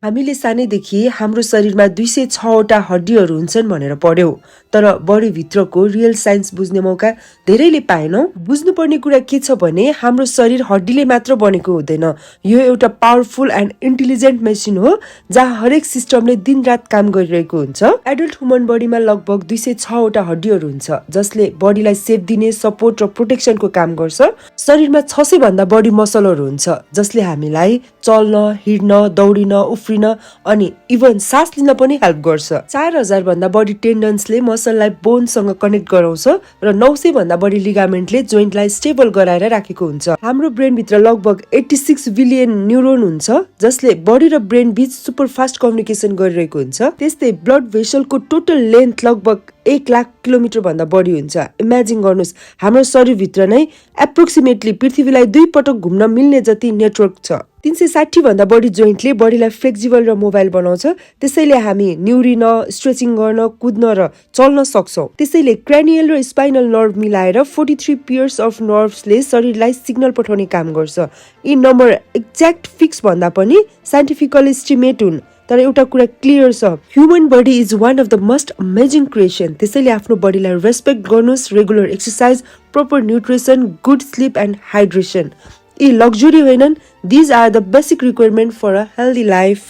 हामीले सानैदेखि हाम्रो शरीरमा 206 वटा हड्डीहरू हुन्छन् भनेर पढ्यौं, तर बडी भित्रको रियल साइन्स बुझ्ने मौका धेरैले पाएनौं। बुझ्नुपर्ने कुरा के छ भने हाम्रो शरीर हड्डीले मात्र बनेको हुँदैन। यो एउटा पावरफुल एन्ड इन्टेलिजेन्ट मेसिन हो जहाँ हरेक सिस्टमले दिनरात काम गरिरहेको हुन्छ। एडल्ट ह्युमन बडीमा लगभग 206 वटा हड्डीहरू हुन्छ जसले बडीलाई सेप दिने, सपोर्ट र प्रोटेक्सनको काम गर्छ। शरीरमा 600 भन्दा बढी मसलहरू हुन्छ जसले हामीलाई चल्न, हिड्न, दौडिन, उफ्रिन अनि इभन सास लिन पनि हेल्प गर्छ। 4000 भन्दा बढी टेन्डन्सले मसललाई बोनसँग कनेक्ट गराउँछ र 900 भन्दा बढी लिगामेन्टले जोइन्टलाई स्टेबल गराएर राखेको हुन्छ। हाम्रो ब्रेन भित्र लगभग 86 बिलियन न्युरोन हुन्छ जसले बडी र ब्रेन बीच सुपर फास्ट कम्युनिकेसन गरिरहेको हुन्छ। त्यस्तै ब्लड भेसलको टोटल लेन्थ लगभग 1 लाख किलोमिटर भन्दा बढी हुन्छ। इमेजिन गर्नुस्, हाम्रो शरीर भित्र नै एप्रोक्सिमेटली पृथ्वीलाई 2 पटक घुम्न मिल्ने जति नेटवर्क छ। 360 भन्दा बढी जोइन्टले बडीलाई फ्लेक्सिबल र मोबाइल बनाउँछ। त्यसैले हामी निउरिन, स्ट्रेचिङ गर्न, कुद्न र चल्न सक्छौं। त्यसैले क्रेनियल र स्पाइनल नर्भ मिलाएर 43 पेयर्स अफ नर्भ्सले शरीरलाई सिग्नल पठाउने काम गर्छ। यी नम्बर एक्ज्याक्ट फिक्स भन्दा पनि साइन्टिफिकली एस्टिमेट हुन्, तर एउटा कुरा क्लियर छ, human body is one of the most amazing creation. त्यसैले आफ्नो बडीलाई रेस्पेक्ट गर्नुस्। Regular exercise, proper nutrition, good sleep and hydration, यी लग्जरी होइनन्, these are the basic requirement for a healthy life.